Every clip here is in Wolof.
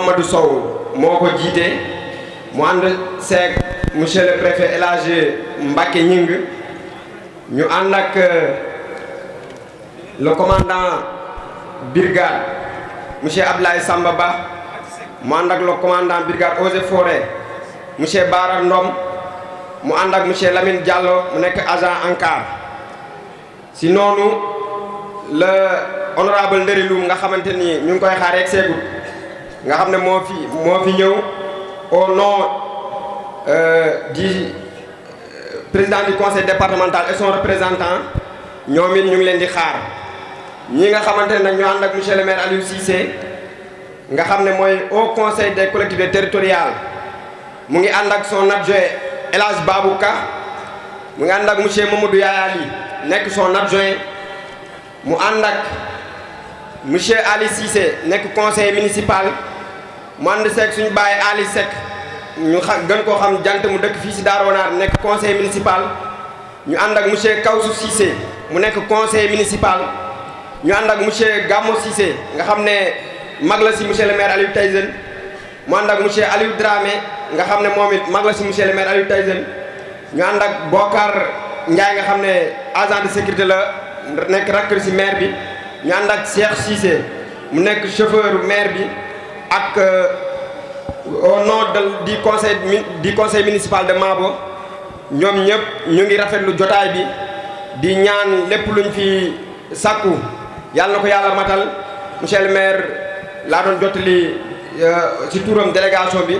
Mouhamadou Sow moo ko jiite mu ànd seeg monsieur le préfet El Hadji Mbacké Ñing ñu ànd ak le commandant brigade monsieur Abdoulaye Samba Ba mu ànd ak le commandant brigade Eaux et Forêts monsieur Bara Ndom mu ànd ak monsieur Lamine Diallo mu nekk agent ANCAR si noonu le honorable Nderi Loum nga xamante ni ñu ngi koy xaar rek seegut nga xam ne moo fi ñëw au nom du président du conseil départemental et son représentant ñoom it ñu ngi leen di xaar ñi nga xamante ne nag ñu ànd ak monsieur le maire Aliou Cissé nga xam ne mooy au conseil des collectivités territoriales mu ngi ànd ak son adjoint El Hadj Babou Ka mu ngi ànd ak monsieur Mamadou Yayali nekk son adjoint mu ànd ak monsieur Ali Cissé nekk conseiller municipal mu ànd seeg suñu baay Ali Seck ñu gën koo xam jant mu dëkk fii si Darou Gounass nekk conseiller municipal ñu ànd ak monsieur Kawsu Cissé mu nekk conseiller municipal ñu ànd ak monsieur Gamo Cissé nga xam ne mag la si monsieur le maire Aliou Tyson mu ànd ak monsieur Aliou Dramé nga xam ne moom it mag la si monsieur le maire Aliou Tyson ñu ànd ak Bokar Ndiaye nga xam ne agent de sécurité la nekk rakk si maire bi ñu ànd ak Cheikh Cissé mu nekk chauffeur maire bi ak au nom du conseil municipal de Mabo ñoom ñëpp ñu ngi rafetlu jotaay bi di ñaan lépp luñ fi sàkku yàlla na ko yàlla matal monsieur le maire laa doon jottali ci turam délégation bi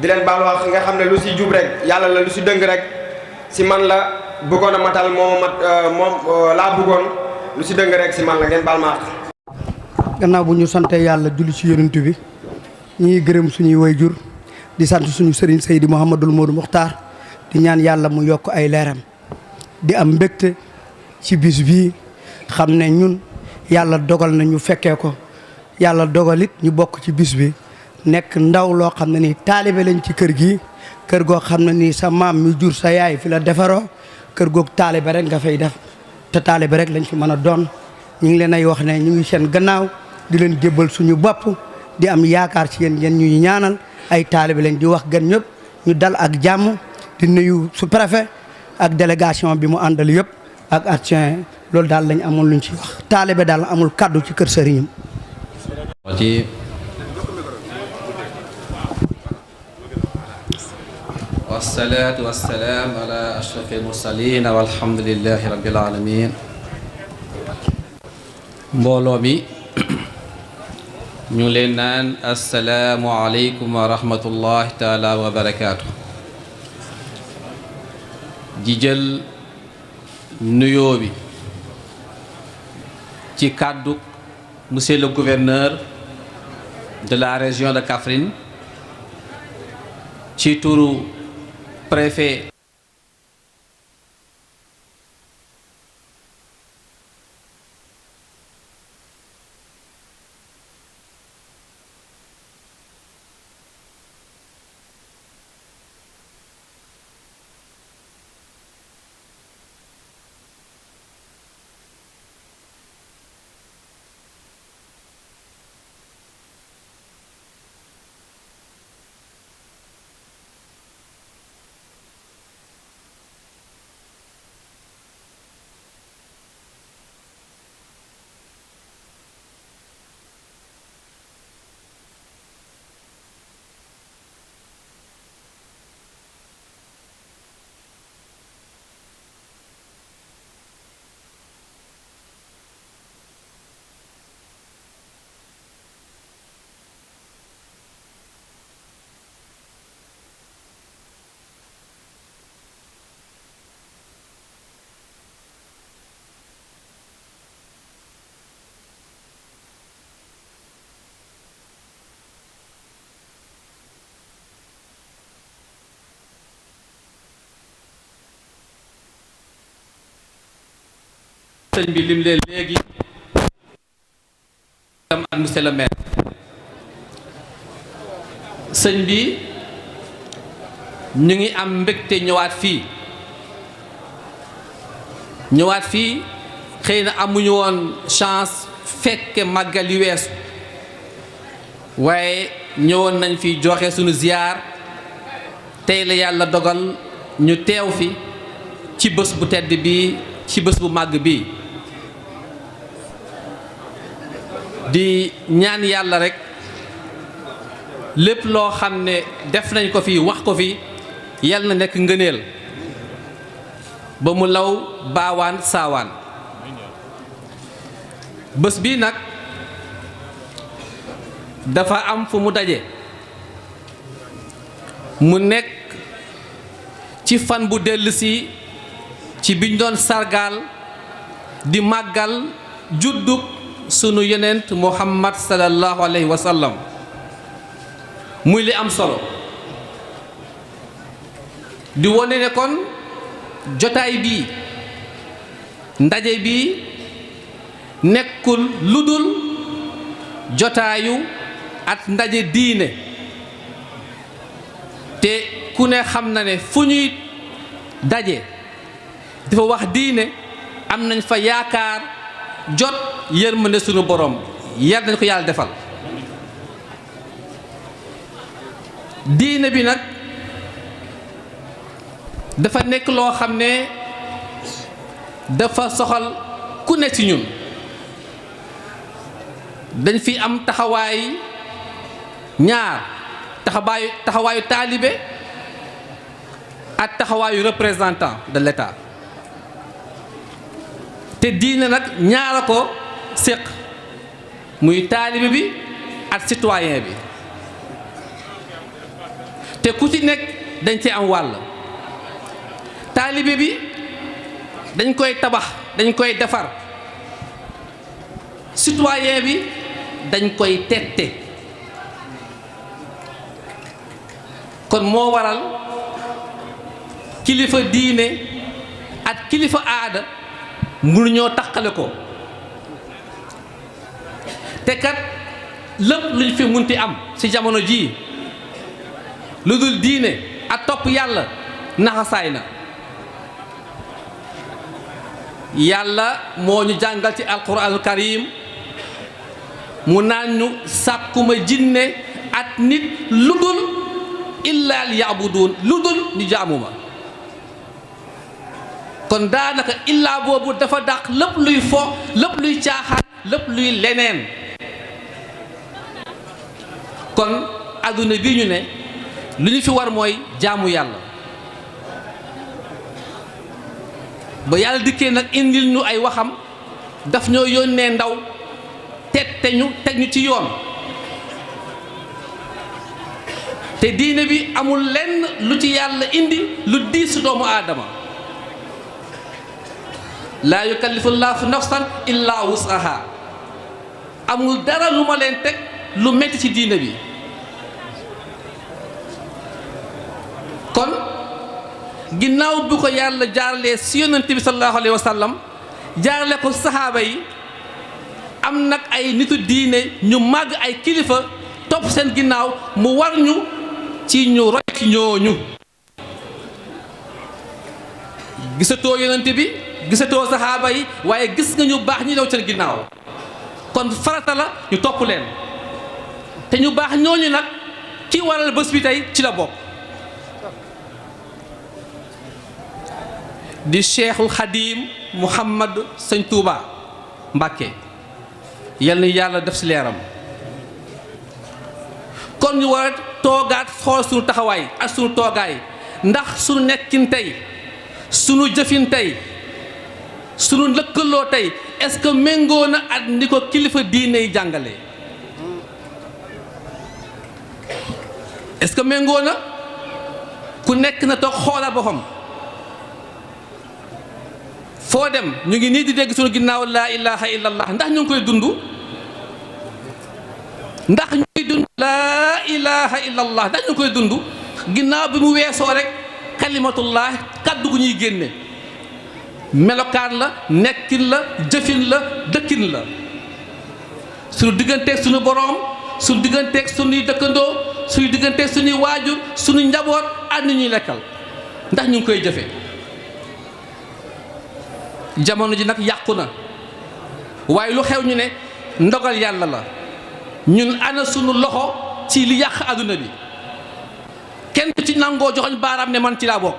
di leen baal wax nga xam ne lu si jub rek yàlla la lu si dëng rek si man la bëggoon a matal moom laa bëggoon lu si dëng rek si man la ngeen baal ma gannaaw bu ñu sante yàlla julli ci yonent bi ñu ngi gërëm suñuy wayjur di sant suñu sëriñ Seydi Mouhamadul Modou Mokhtar di ñaan yàlla mu yokk ay leeram di am mbégte ci bis bii xam ne ñun yàlla dogal na ñu fekkee ko yàlla dogalit ñu bokk ci bis bi nekk ndaw loo xam ne nii taalibe lañ ci kër gi kër goo xam ne nii sa maam mi jur sa yaay fi la defaroo kër goog taalibe rek nga fay def te taalibe rek lañ fi mën a doon ñu ngi leen ay wax ne ñu ngi seen gannaaw di leen jébbal suñu bopp di am yaakaar ci yéen yéen ñuy ñaanal ay taalibe lañ di wax gan ñëpp ñu dal ak jàmm di nuyu su préfet ak délégation bi mu àndal yëpp ak adjoint loolu daal lañ amoon luñ ci wax taalibe daal amul kaddu ci kër sëriñam ci wasalaatu wasalaam ala ashrafil mursalin walhamdulillahi rabbil alamin mbooloo mi ñu leen naan assalaamu aleykum wa rahmatullahi taala wa barakaatu di jël nuyoo bi ci kàddu monsieur le gouverneur de la région de Kaffrine ci turu préfet sëñ bi lim leen léegi am ak monsieur le maire sëñ bi ñu ngi am mbégte ñëwaat fii xëy na amuñu woon chance fekke màggal yu weesu waaye ñëwoon nañ fi joxe sunu ziyaar tey la yàlla dogal ñu teew fi ci bés bu tedd bi ci bés bu màgg bi di ñaan yàlla rekk lépp loo xam ne def nañ ko fi wax ko fi yal na nekk ngëneel ba mu law baawaan saawaan bés bi nag dafa am fu mu daje mu nekk ci fan bu dellusi ci biñ doon sargaal di màggal juddug sunu yonent Muhammad sallallahu alayhi wa sallam muy li am solo di wone ne kon jotaay bii ndaje bii nekkul lu dul jotaayu at ndaje diine te ku ne xam na ne fu ñuy daje dafa wax diine am nañ fa yaakaar jot yërmande sunu borom yar nañ ko yàlla defal diine bi nag dafa nekk loo xam ne dafa soxal ku ne ci ñun dañ fi am taxawaay ñaar taxawaayu taalibe ak taxawaayu représentant de l'État te diine nag ñaara ko séq muy taalibe bi ak citoyen bi te ku ci nekk dañ ci am wàll taalibe bi dañ koy tabax dañ koy defar citoyen bi dañ koy tette kon moo waral kilifa diine ak kilifa aada mënuñoo taqale ko te kat lépp luñ fi munti am ci jamono jii lu dul diine ak topp yàlla naxasaay na yàlla moo ñu jàngal ci alquranul karim mu naan ñu sàkkuma jinne ak nit lu dul illaa li yaabuduun lu dul ñu jaamuma kon daanaka illaa boobu dafa dàq lépp luy fo lépp luy caaxaan lépp luy leneen kon adduna bi ñu ne lu ñu fi war mooy jaamu yàlla ba yàlla dikkee nag indil ñu ay waxam daf ñoo yónnee ndaw teg ñu ci yoon te diine bi amul lenn lu ci yàlla indi lu diis doomu aadama laa yukallifu llaahu nafsan illaa wus'ahaa amul dara lu ma leen teg lu metti ci diine bi kon ginnaaw bi ko yàlla jaarale si yonent bi sallallahu alayhi wa sallam jaarale ko saxaaba yi am nag ay nitu diine ñu màgg ay kilifa topp seen ginnaaw mu war ñu ci ñu roy ci ñooñu gisatoo yonent bi gisatoo saxaaba yi waaye gis nga ñu baax ñi daw seen ginnaaw kon farata la ñu topp leen te ñu baax ñooñu nag ki waral bés bi tey ci la bokk di Cheikhul Khadim Mouhamad Sëñ Touba Mbàkke yal na yàlla def ci leeram kon ñu war a toogaat xool suñu taxawaay ak suñu toogaay ndax suñu nekkin tey suñu jëfin tey suñu lëkkaloo tey est-ce que méngoo na ak ni ko kilifa diine yi jàngale est-ce que méngoo na ku nekk na toog xoolal boppam foo dem ñu ngi nii di dégg suñu ginnaaw laa ilaha illallah ndax ñu ngi koy dund ndax ñu ngi dund laa ilaha illallah ndax ñu ngi koy dund ginnaaw bi mu weesoo rek kalimatullah kaddu gu ñuy génne melokaan la nekkin la jëfin la dëkkin la suñu digganteeg suñu boroom suñu digganteeg suñuy dëkkandoo suñu digganteeg suñuy waajur suñu njaboot ak ni ñuy lekkal ndax ñu ngi koy jëfe jamono ji nag yàqu na waaye lu xew ñu ne ndogal yàlla la ñun ana sunu loxo ci li yàq àdduna bi kenn ci nangoo joxoñ baaraam ne man ci laa bokk.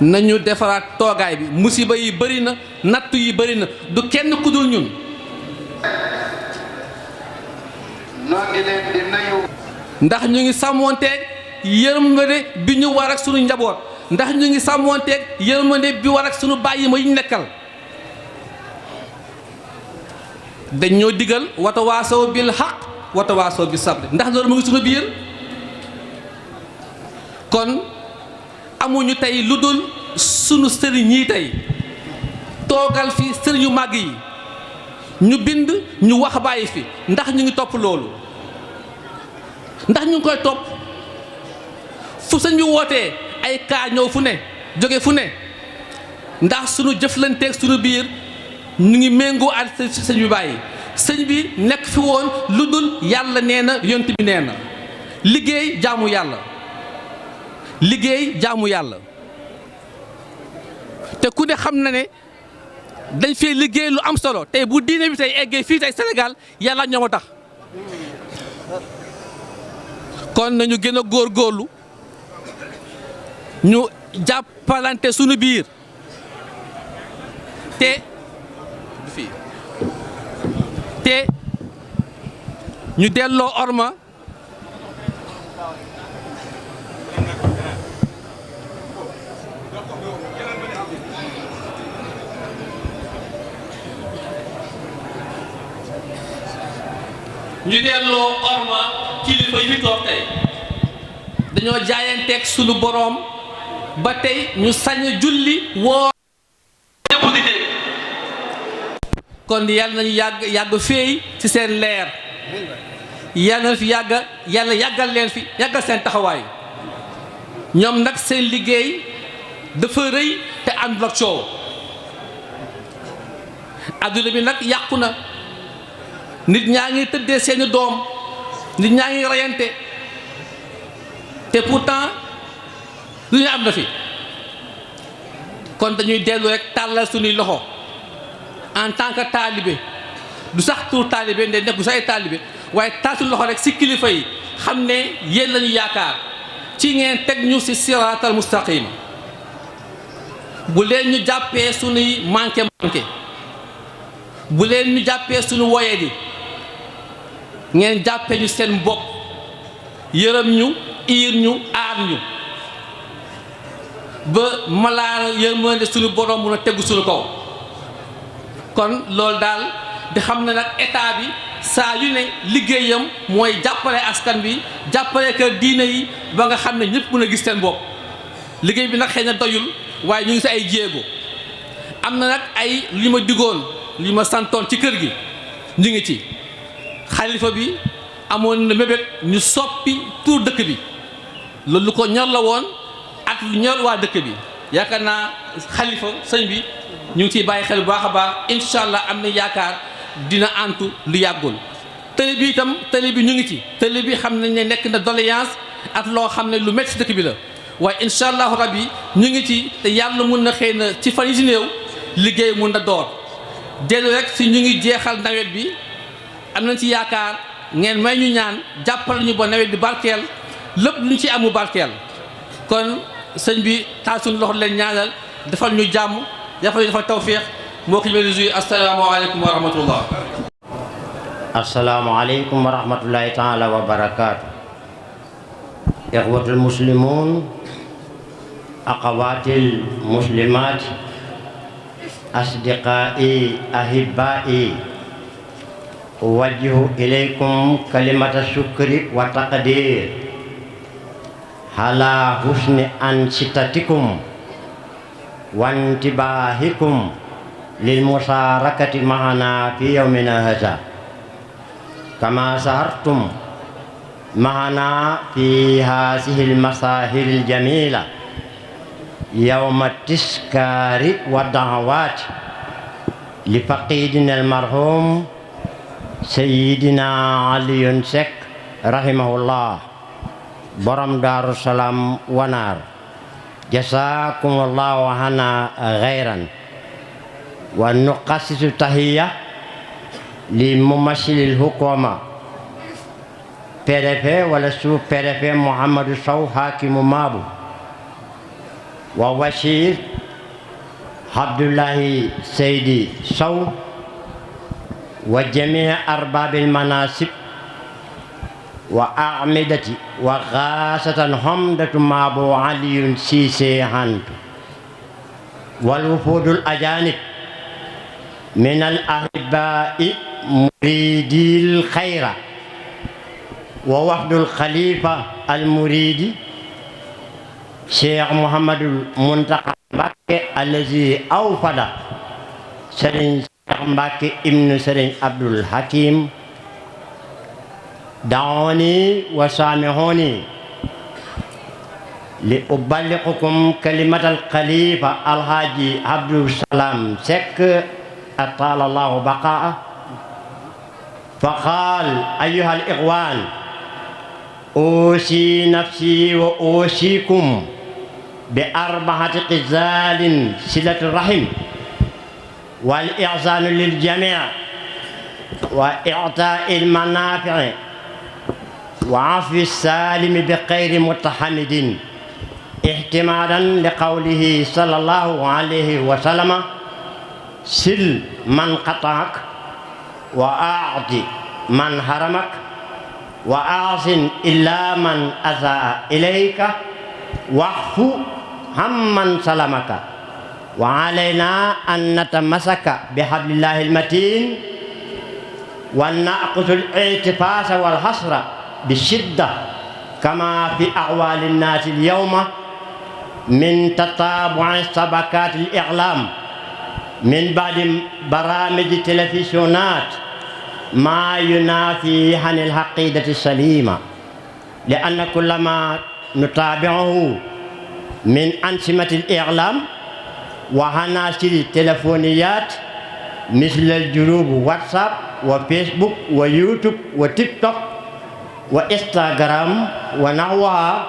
nañu defaraat toogaay bi musiba yi bëri na nattu yi bëri na du kenn ku dul ñun. noo ngi leen di nuyu. ndax ñu ngi sàmmoonteeg yërmande bi ñu war ak sunu njaboot ndax ñu ngi sàmmoonteeg yërmande bi war ak sunu bàyyi ma yi ñu nekkal. dañ ñoo digal watawaasaw bil haqq watawaasaw bis sabr ndax loolu mu ngi sunu biir. kon amuñu tey lu dul sunu sëriñ yi tey toogal fi sëriñ yu màgg yi ñu bind ñu wax bàyyi fi ndax ñu ngi topp loolu ndax ñu ngi koy topp fu sëñ bi wootee ay kaa ñëw fu ne jóge fu ne ndax sunu jëflanteeg sunu biir ñu ngi méngoo ak sëñ bi bàyyi sëñ bi nekk fi woon lu dul yàlla nee na yont bi nee na liggéey jaamu yàlla liggéey jaamu yàlla te ku ne xam na ne dañ fee liggéey lu am solo tey bu diine bi tey eggee fii tey Sénégal yàlla ñoo ma tax kon nañu gën a góorgóorlu ñu jàppalante sunu biir te ñu delloo orma kilifa yi fi toog tey dañoo jaayanteeg sunu boroom ba tey ñu sañ julli woo ñëpp di dégg kon yàlla nañu yàgg féey ci seen leer yàlla na fi yàlla yàggal leen fi yàggal seen taxawaay ñoom nag seen liggéey dafa rëy te àndul ak coow adduna bi nag yàqu na nit ñaa ngi tëddee seeni doom nit ñaa ngi reyante te pourtant lu ñu am na fi kon dañuy dellu rek tàllal suñuy loxo en tant que taalibe du sax tur taalibe nde nekk du sax ay taalibe waaye taal suñu loxo rek si kilifa yi xam ne yéen lañu yaakaar ci ngeen teg ñu si siraatal mustaqim bu leen ñu jàppee suñuy manqué bu leen ñu jàppee suñu woye di ngeen jàppee ñu seen bopp yërëm ñu iir ñu aar ñu ba malaa yërmande suñu borom mun a tegu suñu kaw kon loolu daal di xam ne nag état bi saa yu ne liggéeyam mooy jàppale askan bi jàppale kër diine yi ba nga xam ne ñëpp mën a gis seen bopp liggéey bi nag xëy na doyul waaye ñu ngi si ay jéego am na nag ay li ma digoon li ma santoon ci kër gi ñu ngi ci xalifa bi amoon na mébét ñu soppi tur dëkk bi loolu lu ko ñor la woon ak lu ñor waa dëkk bi yaakaar naa xalifa sëñ bi ñu ngi ciy bàyyi xel bu baax a baax incha allah am na yaakaar dina antu lu yàggul. télé bi itam télé bi ñu ngi ci télé bi xam nañ ne nekk na doléance ak loo xam ne lu métti si dëkk bi la waaye incha allahu rabbi ñu ngi ci te yàlla mun na xëy na ci fan yi si néew liggéey mun na door dellu rek si ñu ngi jeexal nawet bi am nañ ci yaakaar ngeen may ñu ñaan jàppal ñu ba nawet bi barkeel lépp lu ñu ci amu barkeel kon sëñ bi taal suñu loxo leen ñaanal defal ñu jàmm defal ñu defal tawfiix moo ko ñu mel asalaamaaleykum wa rahmatullah. asalaamaaleykum wa rahmatullahi taala wa barakaatu. ixwatul muslimun aqawaatil muslimaat asdiqaa'i ahibaa'i uwajjihu ilaykum kalimata shukri wa taqdir ala husni ansitatikum wa intibaahikum lil musaarakati mahana fi yawmina haza kama sahartum mahana fi hazihi almasahil aljamila yawma tiskari wa da'awat li faqidina almarhum sayyidina Aliyun Seck rahimahullah borom Daaru Salaam Wanaar jazakumullahu hana ghairan wa nuqassisu tahiyya لممثل الحكومة préfet ولا sous préfet محمد sow حاكم مابو ووزير عبد الله سيدي sow وجميع أرباب المناصب وأعمدة وخاصة حمدة مابو علي سيسي هانت والوفود الأجانب من الأحباء مريدي الخير ووفد الخليفة المريدي شيخ محمد المنتقى مكي الذي أوفد سرين شيخ مكي ابن سرين عبد الحكيم دعوني وسامحوني لأبلغكم كلمة الخليفة الحاجي عبد السلام سك أطال الله بقاءه فقال أيها الإخوان أوصي نفسي وأوصيكم بأربعة خصال صلة الرحم والإحسان للجميع وإعطاء المنافع وعفو السالم بغير متحمد احتمالا لقوله صلى الله عليه وسلم سل من قطعك وأعط من حرمك وأحسن إلا من أساء إليك واعف عمن سلمك وعلينا أن نتمسك بحبل الله المتين ونأخذ الاعتفاس والحصر بشدة كما في أحوال الناس اليوم من تتابع سبكات الإعلام من بعد برامج تلفزيونات ما ينافي عن العقيدة السليمة لأن كل ما نتابعه من أنظمة الإعلام وعناصر التلفونيات مثل الجروب واتساب وفيسبوك ويوتيوب وتيك توك وإنستغرام ونحوها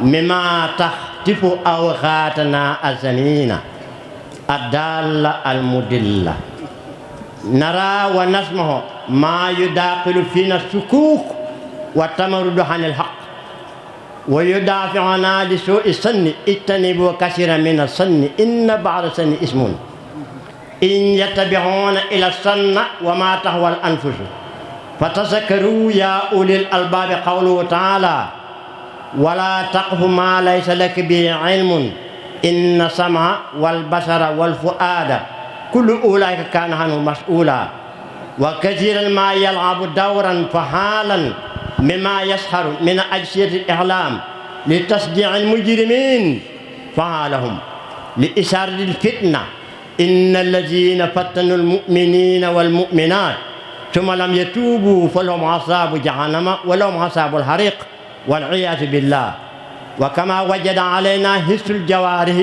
مما تخطف أوقاتنا الزمينة الدالة المدلة نرى ونسمع ما يداخل فينا الشكوك والتمرد عن الحق ويدافعنا لسوء السن اجتنبوا كثيرا من السن إن بعض السن اسم إن يتبعون إلى السن وما تهوى الأنفس فتذكروا يا أولي الألباب قوله تعالى ولا تقف ما ليس لك به علم إن السمع والبصر والفؤاد كل أولئك كان عنه مسؤولا وكثيرا ما يلعب دورا فعالا مما يسهر من أجسية الإعلام لتصديع المجرمين فعالهم لإثارة الفتنة إن الذين فتنوا المؤمنين والمؤمنات ثم لم يتوبوا فلهم عذاب جهنم ولهم عذاب الحريق والعياذ بالله وكما وجد علينا حفظ الجوارح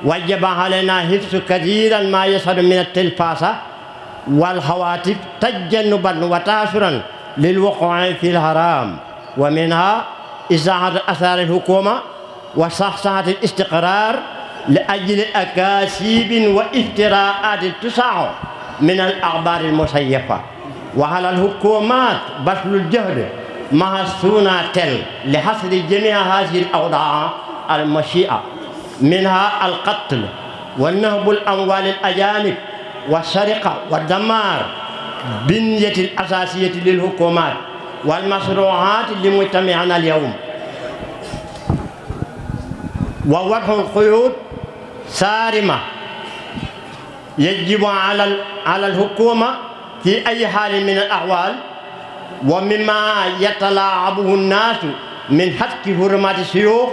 وجب علينا حفظ كثيرا ما يصل من التلفاسة والهواتف تجنبا وتاثرا للوقوع في الحرام ومنها إزاحة أثار الحكومة وصحصحة الاستقرار لأجل أكاذيب وافتراءات تسع من الأخبار المزيفة وعلى الحكومات بذل الجهد مع السنة لحصر جميع هذه الأوضاع المشيئة منها القتل والنهب الأموال الأجانب والسرقة والدمار بنية الأساسية للحكومات والمشروعات لمجتمعنا اليوم ووضع القيود صارمة يجب على الحكومة في أي حال من الأحوال ومما يتلاعبه الناس من حق حرمات الشيوخ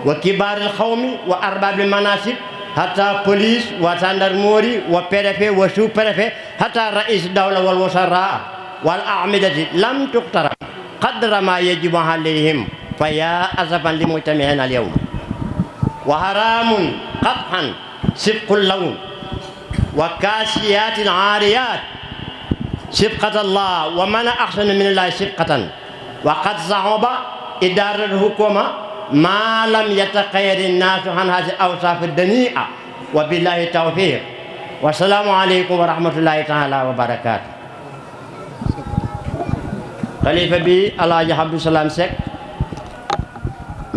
وكبار القوم وأرباب المناصب حتى بوليس وجندرموري وبريفي وسو بريفي حتى رئيس الدولة والوزراء والأعمدة لم تقترب قدر ما يجب عليهم فيا أسفا لمجتمعنا اليوم وحرام قطعا سبق اللون وكاسيات عاريات سبقة الله ومن أحسن من الله سبقة وقد صعب إدارة الحكومة ما لم يتقيد الناس عن هذه الأوصاف الدنيئة وبالله التوفيق والسلام عليكم ورحمة الله تعالى وبركاته xalifa bi Alaaji Abdou Salam Seck,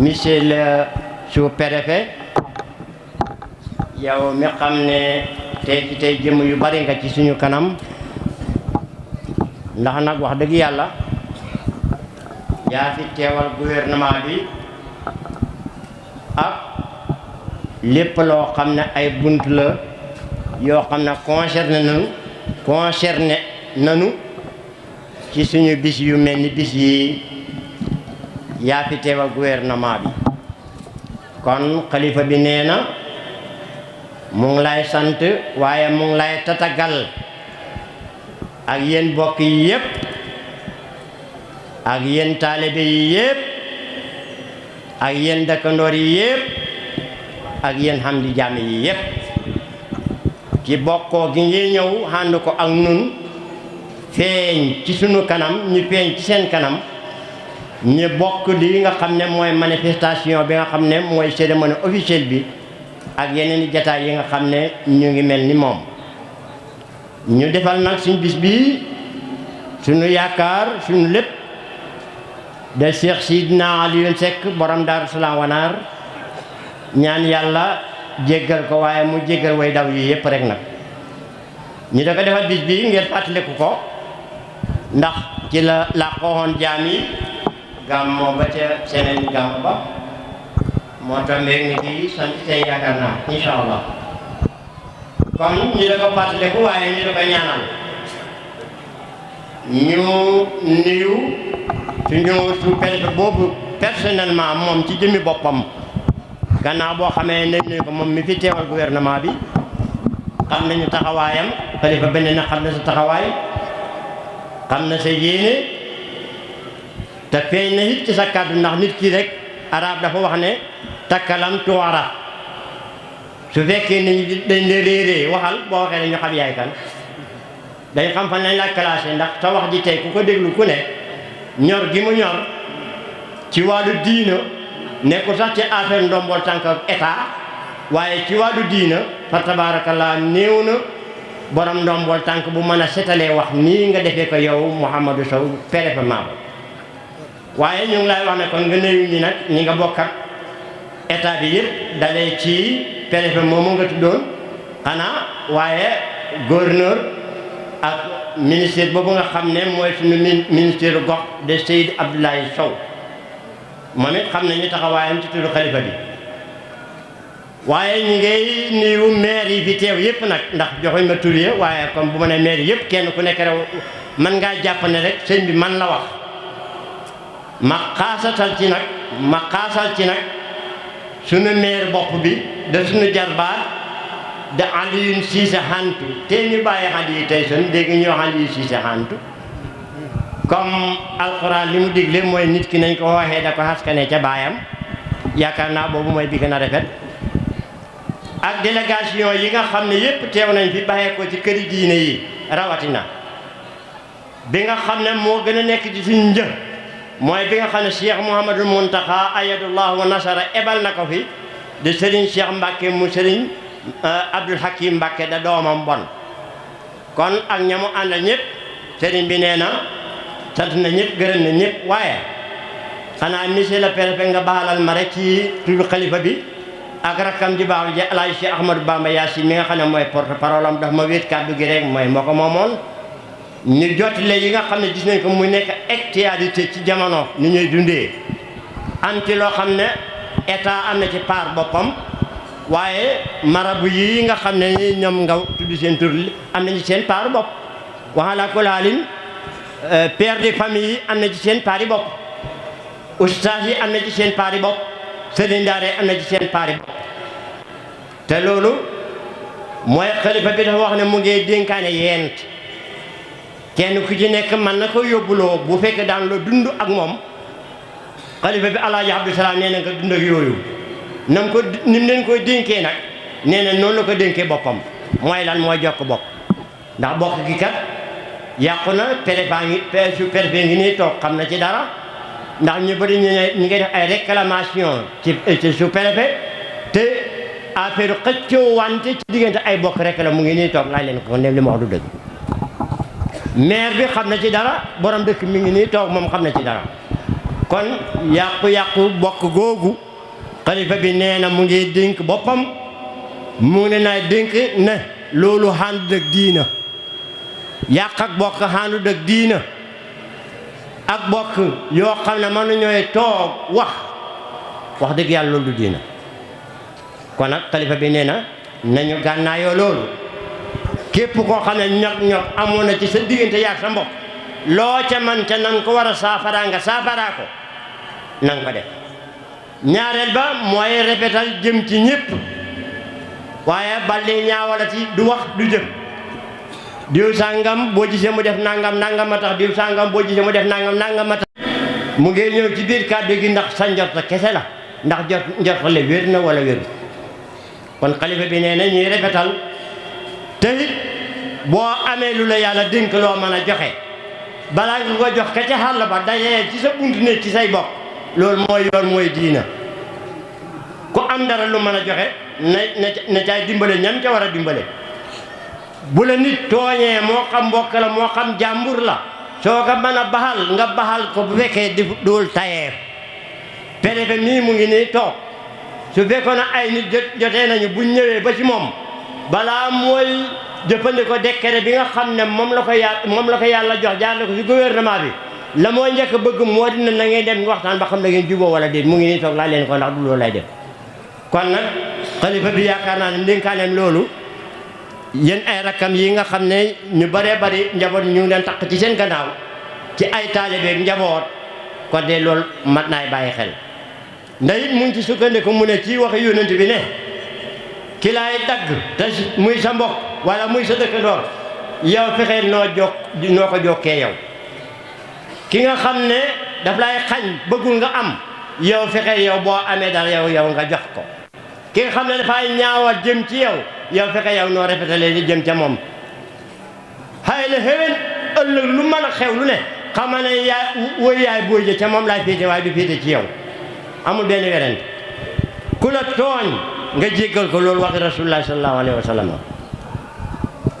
monsieur le sous-préfet, yow mi xam ne tey ci tey jëm yu bari nga ci suñu kanam, ndax nag wax dëgg yàlla yaa fi teewal gouvernement bi ak lépp loo xam ne ay bunt la yoo xam ne concerné nanu ci suñu bis yu mel ni bis yi yaa fi teewal gouvernement bi. kon xalifa bi nee na mu ngi lay sant waaye mu ngi lay tatagal ak yéen bokk yi yépp ak yéen taalibe yi yépp ak yéen dëkkandoor yi yépp ak yéen xam di jàmm yi yépp ci bokkoo gi ngi ñëw ànd ko ak nun feeñ ci sunu kanam ñu feeñ ci seen kanam ñu bokk li nga xam ne mooy manifestation bi nga xam ne mooy cérémonie officielle bi ak yeneen i jataay yi nga xam ne ñu ngi mel ni moom. ñu defal nag suñ bis bii suñu yaakaar suñu lépp de Cheikh Sidina Alioune Seck borom Daaru Salaam Wanaar ñaan yàlla jéggal ko waaye mu jéggal way daw yi yëpp rek nag ñu da ko defal bis bii ngeen fàttaliku ko ndax ci la làqoon jaam yi gàmmoo ba ca seneen gàmmo ba moo tombeeg ni kii sant tey yaakaar naa insha allah kon ñu da ko fàttaliku waaye ñu da ko ñaanal ñu nuyu suñu sous-préfet boobu personnellement moom ci jëmmi boppam gannaaw boo xamee ne ñu ko moom mi fi teewal gouvernement bi xam nañu taxawaayam xalifa benn na xam na sa taxawaay xam na sa yéene te feeñ na it ci sa kàddu ndax nit ki rek arab dafa wax ne takkalam tuwara su fekkee ni dañ la réeree waxal boo waxee ne ñu xam yaay kan dañ xam fan lañ la classé ndax sa wax ji tey ku ko déglu ku ne ñor gi mu ñor ci wàllu diina nekkul sax ci affaire ndombol tànk ak état waaye ci wàllu diina fa tabarakallah néew na borom ndombol tànk bu mën a setalee wax nii nga defee ko yow Mouhamadou Sow préfet Maabo waaye ñu ngi lay wax ne kon nga nuyu ñi nag ñi nga bokk ak état bi yëpp dalee ci préfet moomu nga tuddoon xanaa waaye gouverneur ak ministère boobu nga xam ne mooy suñu ministère gox de Seyd Abdoulaye Sow moom it xam nañu taxawaayam ci turu xalifa bi waaye ñu ngay nuyu maire yi fi teew yëpp nag ndax joxuñ ma tur yi waaye comme bu ma ne maire yëpp kenn ku nekk rew man ngaa jàpp ne rek sëñ bi man la wax ma xaasatal ci nag suñu maire bopp bi de suñu jarbaat de Alioune Cissé Hantu te ñu bàyyi xale yi tey son dégg ñoo Alioune Cissé Hantu comme alxuraan li mu digle mooy nit ki nañ ko waxee da ko xaskane ca baayam yaakaar naa boobu mooy bi gën a rafet ak délégation yi nga xam ne yépp teew nañ fi bàyyee ko ci këri diine yi rawatina bi nga xam ne moo gën a nekk ci suñu një mooy bi nga xam ne Cheikh Mouhamadul Muntaxa ayadullah wa nasara ebal na ko fi de Serigne Cheikh Mbacke mu Serigne Abdoul Hakim Mbacke da doomam bon kon ak ñamu àndal ñëpp Serigne bi nee na sant na ñëpp gërëm na ñëpp waaye xanaa monsieur le préfet nga baalal ma rek ci turu xalifa bi ak rakkam ji baax ji Alaaji Cheikh Ahmadou Bamba Yaasin mi nga xam ne mooy porte parole am daf ma wéet kàddu gi rek mooy moo ko moomoon ñu jotile yi nga xam ne gis nañ ko mu nekk actualité ci jamono ni ñuy dundee am ci loo xam ne état am na ci part boppam waaye marabu yi nga xam ne ñoom nga tudd seen tur am nañu seen part bopp waxala ko laalin père de famille yi am na ci seen part yi bopp ustaas yi am na ci seen part yi bopp sëriñ daara am na ci seen part yi bopp te loolu mooy xalifa bi dafa wax ne mu ngi dénkaane yent kenn ku ci nekk mën na ko yóbbuloo bu fekkee daan la dund ak moom xalifa bi Alaaji Abdou Salaam nee na nga dund ak yooyu nam ko ni mu leen koy dénkee nag nee na noonu la ko dénkee boppam mooy lan mooy jokk bokk ndax bokk gi kat yàqu na préfet ngi nii toog xam na ci dara ndax ñu bëri ñu ngi def ay réclamation ci sous-préfet te affaire xëccoo wante ci diggante ay bokk rek la mu ngi nii toog laaj leen ko ne li ma wax du dëgg maire bi xam na ci dara borom dëkk mi ngi nii toog moom xam na ci dara kon yàqu-yàqu bokk googu xalifa bi nee na mu ngi dénk boppam mu ne naa dénk ne loolu àndut ak diina yàq ak bokk àndut ak diina ak bokk yoo xam ne mënu ñooy toog wax dëgg yàlla loolu du diina kon nag xalifa bi nee na nañu gànnaayoo loolu képp koo xam ne ñot amoon na ci sa diggante yaag sa mbokk loo ca man ca nan ko war a saafaraa nga saafaraa ko nan ko def ñaareel ba mooy répétal jëm ci ñëpp waaye balli ñaawalati du wax du jëf diw sàngam boo gisee mu def nangam nangam a tax diw sàngam boo gisee mu def nangam nangam a tax mu ngi ñëw ci biir kàddu gi ndax sa njort kese la ndax njortale wér na wala wér kon xalifa bi nee na ñuy répétal te it boo amee lu la yàlla dénk loo mën a joxe balaa nga ko jox ka ca xàll ba dajee ci sa buntu ne ci say bokk loolu mooy yoon mooy diina ku am dara lu mën a joxe na caay dimbale ñam ca war a dimbale bu la nit tooñee moo xam mbokk la moo xam jàmbur la soo ko mën a baxal nga baxal ko bu fekkee di dul tayeef préfet mii mu ngi nii toog su fekkoon na ay nit jotee nañu buñ ñëwee ba ci moom balaa mooy jëfandikoo décret bi nga xam ne moom la ko yàlla jox jaarale ko ci gouvernement bi la moo njëkk bëgg moo dina na ngeen dem waxtaan ba xam ne ngeen juboo wala déet mu ngi nii toog laa leen ko ndax du loolu lay def kon nag xalifa bi yaakaar naa ne ndénkaaneem loolu yéen ay rakkam yi nga xam ne ñu bëree bëri njaboot ñu ngi leen takk ci seen gannaaw ci ay taalibeeg njaboot ko de loolu mat naay bàyyi xel ndax it mu ngi ci sukkandiku mu ne ci waxi yónnent bi ne ki laay dagg te muy sa mbokk wala muy sa dëkkandoor yow fexee noo ko jokkee yow ki nga xam ne daf lay xañ bëggul nga am yow fexee yow boo amee dara yow nga jox ko ki nga xam ne dafay ñaawal jëm ci yow fexe yow noo rafetalee di jëm ca moom xëy na xëwen ëllëg lu mën a xew lu ne xama ne yaay booy ca moom laay féete waaye du féete ci yow amul benn werante ku la tooñ nga jéggal ko loolu waxi rasulullah sallallahu alayhi wa sallam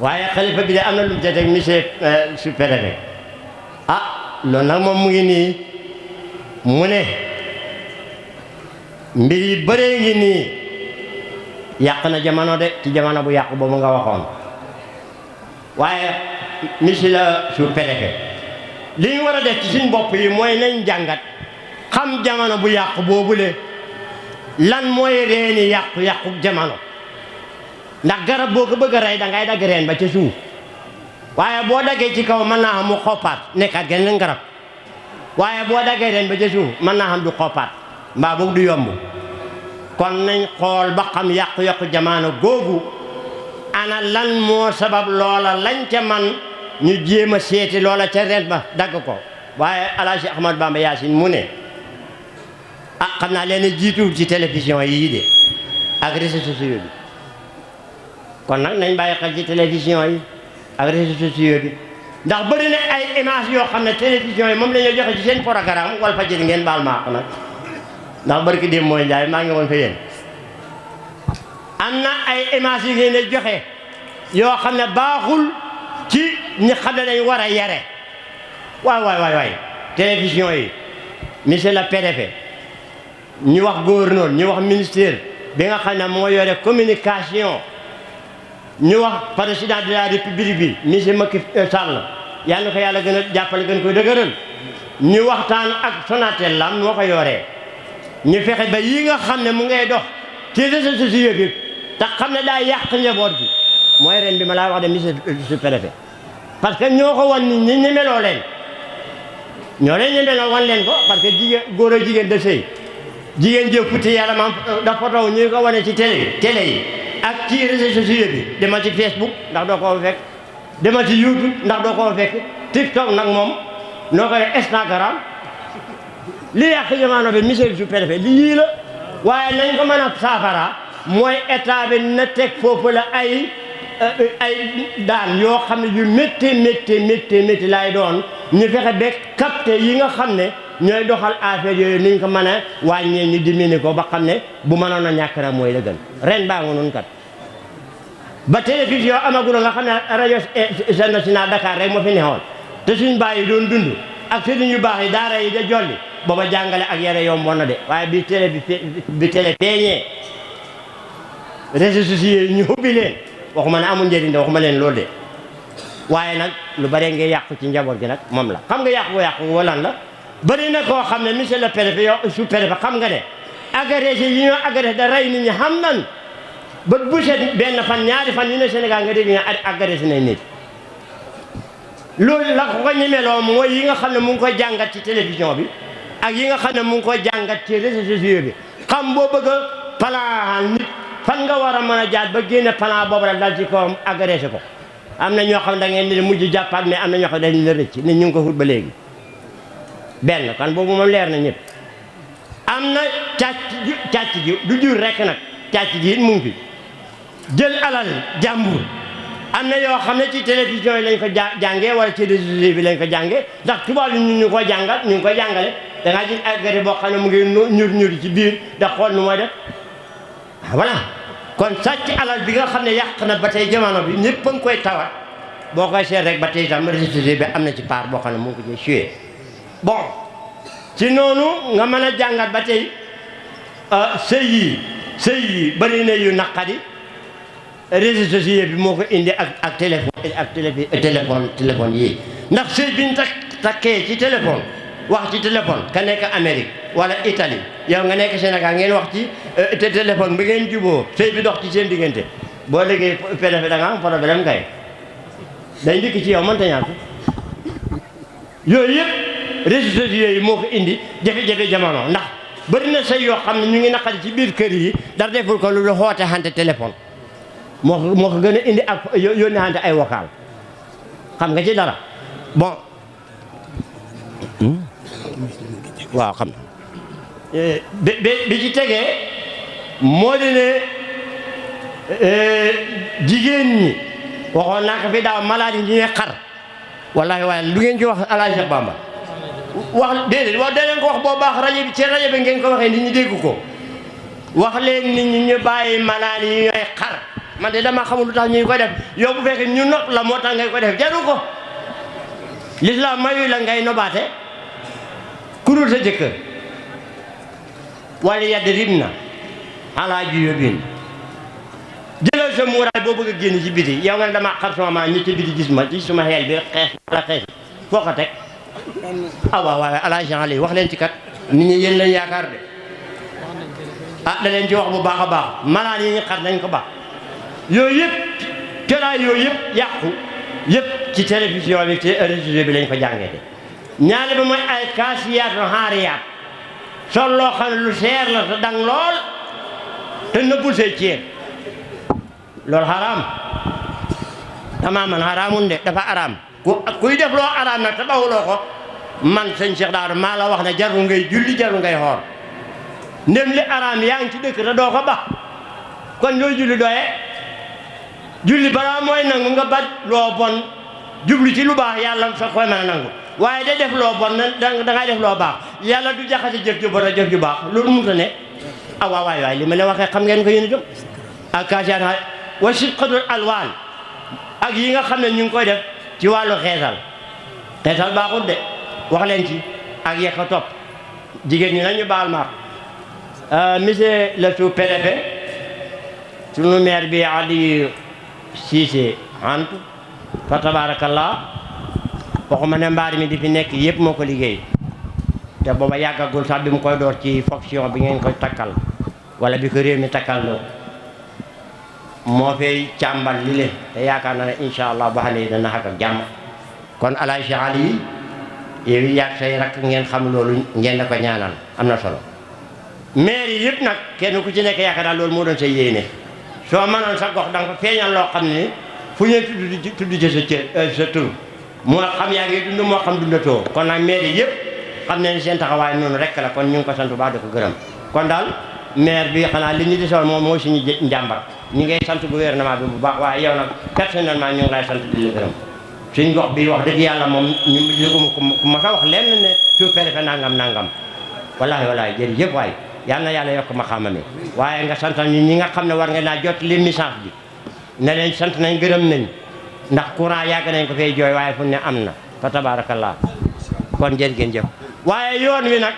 waaye xalifa bi de am na lu mu teg monsieur sous-préfet loolu nag moom mu ngi nii mu ne mbir yi bëree ngi nii yàq na jamono de ci jamono bu yàqu boobu nga waxoon waaye monsieur le sous-préfet li ñu war a def ci suñ bopp yi mooy nañ jàngat xam jamono bu yàqu boobule lan mooy reeni yàqu jamono ndax garab boo ko bëgg a rey da ngay dagg reen ba ca suuf waaye boo daggee ci kaw mën naa xam mu xoppaat nekkaat geneen garab waaye boo daggee reen ba ca suuf mën naa xam du xoppaat mbaa boog du yomb kon nañ xool ba xam yàqu jamono googu ana lan moo sabab loola lañ ca man ñu jéem a seeti loola ca reen ba dagg ko waaye Alaaji Ahmad Bamba Yaasin mu ne xam naa leen jiituwul ci télévision yii de ak réseaux sociaux bi kon nag nañ bàyyi xel ci télévision yi ak réseaux sociaux bi ndax bëri na ay images yoo xam ne télévision yi moom la ñuy joxe ci seen programme Walfadjri ngeen baal ma nag ndax barki démb mooy Njaay maa ngi woon fa yéen am na ay images yu ngeen di joxe yoo xam ne baaxul ci ñi xam ne dañ war a yare waay télévision yi monsieur le préfet ñu wax gouverneur ñu wax ministère bi nga xam ne moo yore communication ñu wax président de la république bi monsieur Macky Sall yal na ko yàlla gën a jàppale gën koy dëgëral ñu waxtaan ak Sonatel lam moo ko yoree ñu fexe ba yi nga xam ne mu ngay dox ci réseaux sociaux bi te xam ne daa yàq njaboot bi mooy ren bi ma laa wax de monsieur le préfet parce que ñoo ko wan nit ñi ñemeloo leen ñoo leen ñemeloo wan leen ko parce que góor a jigéen da sëy jigéen jëf futti yàlla maam da photo ñu ko wane ci télé yi ak ci réseaux sociaux bi demal ci Facebook ndax doo ko fekk demal ci YouTube ndax doo ko fekk TikTok nag moom noo koy Instagram li yàq jamono bi monsieur le sous-préfet lii la waaye nañ ko mën a saafara mooy état bi na teg foofu la ay daan yoo xam ne yu métti laay doon ñu fexe ba capté yi nga xam ne ñooy doxal affaire yooyu niñ ko mën a wàññee ñu diminuer ko ba xam ne bu mënoon a ñàkk rek mooy la gën ren baa nga noonu kat ba télévision amagul nga xam ne rajo national Dakar rek moo fi neexoon te suñ bàyyi doon dund ak sëriñ yu baax yi daara yi da jolli booba jàngale ak yare yomboon na de waaye bi télé feeñee réseaux sociaux yi ñu ubbi leen waxuma ne amul njëriñ de waxuma leen loolu de waaye nag lu bare ngay yàqu ci njaboot gi nag moom la xam nga yàqu walan la bëri na koo xam ne monsieur le préfet yow sous-préfet xam nga ne agressé yi ñoo agressé da rey nit ñi xam nan ba bu set benn fan ñaari fan yu ne Sénégal nga dégg ñu agressé nañ nit loolu la ko ñemeloo mooy yi nga xam ne mu ngi koy jàngat ci télévision bi ak yi nga xam ne mu ngi koy jàngat ci réseaux sociaux bi xam boo bëgg a plan nit fan nga war a mën a jaar ba génne plan boobu la dal ci kawam agressé ko am na ñoo xam ne da ngeen di mujj jàppaat mais am na ñoo xam ne dañu la rëcc nit ñu ngi ko xut ba léegi benn kan boobu moom leer na ñëpp am na càcc ji du jur rek nag càcc ji it mu ngi fi jël alal jàmbur am na yoo xam ne ci télévision yi lañ ko jàngee wala ci réseaux sociaux bi lañ ko jàngee ndax tubaab yi ñu ko jàngal ñu ngi ko jàngale da ngaa gis agressé boo xam ne mu ngi ñur ci biir da xool nu mooy def voilà kon sàcc alal bi nga xam ne yàq na ba tey jamono bi ñëpp a ngi koy tawat boo koy seet rek ba tey itam réseaux sociaux bi am na ci part boo xam ne mu ngi ko ci joué bon ci noonu nga mën a jàngat ba tey sëy yi bëri na yu naqari réseaux sociaux bi moo ko indi ak téléphone yi ndax sëy bi ñu takkee ci téléphone wax ci téléphone ka nekk Amérique wala Italie yow nga nekk Sénégal ngeen wax ci téléphone bi ngeen juboo sëy bi dox ci seen diggante boo léegi pédéfe da nga am problème kay day ndikk ci yow mënta ñàkk yooyu yëpp réseaux sociaux yi moo ko indi jafe-jafe jamono ndax bëri na sëy yoo xam ne ñu ngi naqari ci biir kër yi dara deful ko lu xoote xante téléphone moo ko gën a indi ak yónni xante ay vocal xam nga ci dara bon waaw xam na bi ci tegee moo di ne jigéen ñi waxoon naa ko fi daaw malade yi ñuy xar wallahi waaye lu ngeen ci wax Alaaji Cheikh Bamba wax déedéet wax da leen ko wax boo baax rajo bi ci rajo bi ngeen ko waxee nit ñi dégg ko wax leen nit ñi ñu bàyyi malade yi ñooy xar man de dama xamul lu tax ñu ko def yow bu fekkee ñu nopp la moo tax ngay ko def jaru ko l'islam mayu la ngay nobaate kurul sa jëkkër wala yadribna ala juyubin jëlal sa muuraay boo bëgg a génn ci biti yow nga ne dama xar sama maa ñi ci biti gis ma ci suma xeel bi xeex wala xeex foo ko teg waaw waaye Alaaji Ali wax leen ci kat nit ñi yéen lañ yaakaar de da leen ci wax bu baax a baax malaan yi ñu xar nañ ko baax yooyu yëpp teraay yooyu yëpp yàqu yëpp ci télévision bi ci réseau bi lañ ko jàngee de ñaare ba mooy ay kaasiyaat xaariyaat sol loo xam ne lu seer la te dang lool te nëbbul say ceeb loolu xaraam dama man xaraamun de dafa araam kuy def loo araam nag te bawuloo ko man sëñ Cheikh Daara maa la wax ne jarul ngay julli jarul ngay xoor ndem li araam yaa ngi ci dëkk te doo ko ba kon looy julli doye julli balaa mooy nangu nga baj loo bon jublu ci lu baax yàlla sa koy mën a nangu waaye da def loo bon da ngay def loo baax yàlla du jaxase jëf ju bon a jëf ju baax loolu mënut ne waaw waay li ma leen waxee xam ngeen ko yéen itam ak kaasiyaat wa sidqatul alwaan ak yi nga xam ne ñu ngi koy def ci wàllu xeesal baaxut de wax leen ci ak yekk a topp jigéen ñi nañu baal ma monsieur le sous-préfet sunu maire bi Aliou Cissé Antou fa tabarakallah waxuma ne mbaar mi di fi nekk yëpp moo ko liggéey te booba yàggagul sax bi mu koy door ci fonction bi ngeen koy takkal wala bi ko réew mi takkal loo moo fay càmbal li leen te yaakaar na ne incha allah ba xale yi dana xak ak jàmm kon Alaaji Ali yow yàgg say rakk ngeen xam loolu ngeen da ko ñaanal am na solo maire yi yëpp nag kenn ku ci nekk yaakaar daal loolu moo doon sa yéene soo mënoon sa gox da nga ko feeñal loo xam ne fu ñu tudd ci sa tur moo xam yaa ngi dund moo xam dundatoo kon nag maire yi yëpp xam ne seen taxawaay noonu rek la kon ñu ngi ko sant bu baax di ko gërëm kon daal maire bi xanaa li ñu desoon moom mooy suñu njàmbat ñu ngay sant gouvernement bi bu baax waaye yow nag personnellement ñu ngi lay sant di la gërëm suñ gox bi wax dëgg yàlla moom ñu yëguma ku ma sa wax lenn ne sous-préfet nangam wallaahi jërëjëf waay yal na yàlla yokk ma xamame waaye nga santal ñi nga xam ne war nga naa jot li message bi ne leen sant nañ gërëm nañ ndax courant yàgg nañ ko fay jooy waaye fu ne am na fa tabarakallah kon jërë ngeen jëf waaye yoon wi nag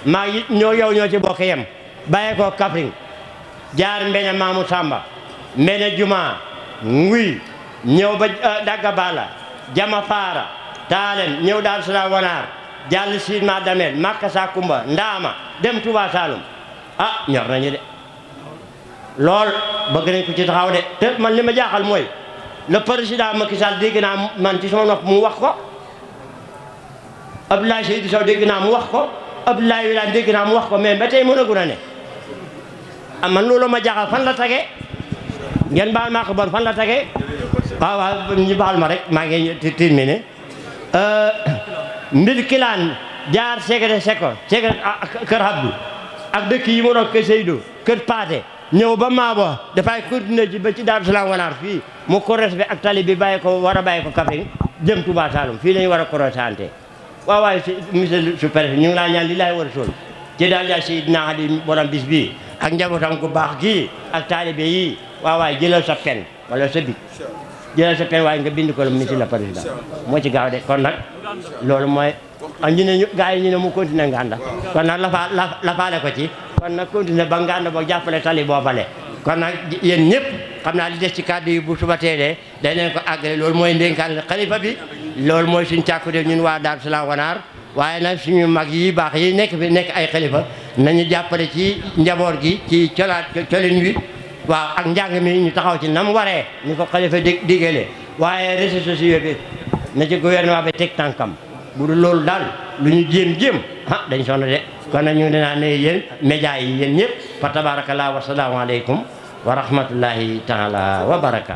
maa ñoo ci bokk yem bàyyee ko Kaffrine jaar Mbeña Maamu Samba Mbeña Juma Nguy ñëw ba Dagga Bala Jama Faara Taalem ñëw Daaru Salaam Wanaar jàll Sidma Damel Makka Sakumba Ndaama dem Touba Saloum ñor nañu de lool bëgg nañ ko ci taxaw de te man li ma jaaxal mooy le président Macky Sall dégg naa man ci sama nopp mu wax ko Abdoulaye Seydou Sow dégg naa mu wax ko Abdoulaye Wilane dégg naa mu wax ko mais ba tey mënagu na ne man loolu ma jaaxal fan la tagee ngeen baal maa ko bon fan la tagee waaw ñu baal ma rek maa ngi terminé mbir kilaan jaar Segre Seko Segre kër Abdou ak dëkk yi mu doon kër Seydou kër Paate ñëw ba Maabo dafay continuer ci ba ci Daaru Salaam Wanaar fii mu correspect ak tali bi bàyyi ko war a bàyyi ko Kaffrine jëm Touba Saloum fii lañu war a correspondé waaw waaye monsieur le sous-préfet ñu ngi laa ñaan li laay war a sol ci daal yaa Seydina Ali borom bis bii ak njabootam gu baax gii ak taalibe yi waaw waaye jëlal sa pen wala sa bic jëlal sa pen waaye nga bind ko la monsieur le président moo ci gaaw de kon nag loolu mooy ñu ne gars yi ñu ne mu continuer nganda kon nag lafaale ko ci kon nag continuer ba nganda boo jàppale tali boobale kon nag yéen ñëpp xam naa li des ci kàddu yi bu suba teelee dañ leen ko àggale loolu mooy ndénkaan xalifa bi loolu mooy suñu càkkute ñun waa Daaru Salaam Wanaar waaye nag suñu mag yi baax yi nekk fi nekk ay xalifa nañu jàppale ci njaboot gi ci colin wi waaw ak njàng mi ñu taxaw ci nam waree ñu ko xalifa digale waaye réseaux sociaux bi na ci gouvernement bi teg tànkam bu dul loolu daal lu ñu jéem dañ sonn de kon nag ñu dinaa ne yéen média yi yéen ñëpp fa tabarakallah wa salaamu aleykum wa rahmatullahi taala wa barakaatu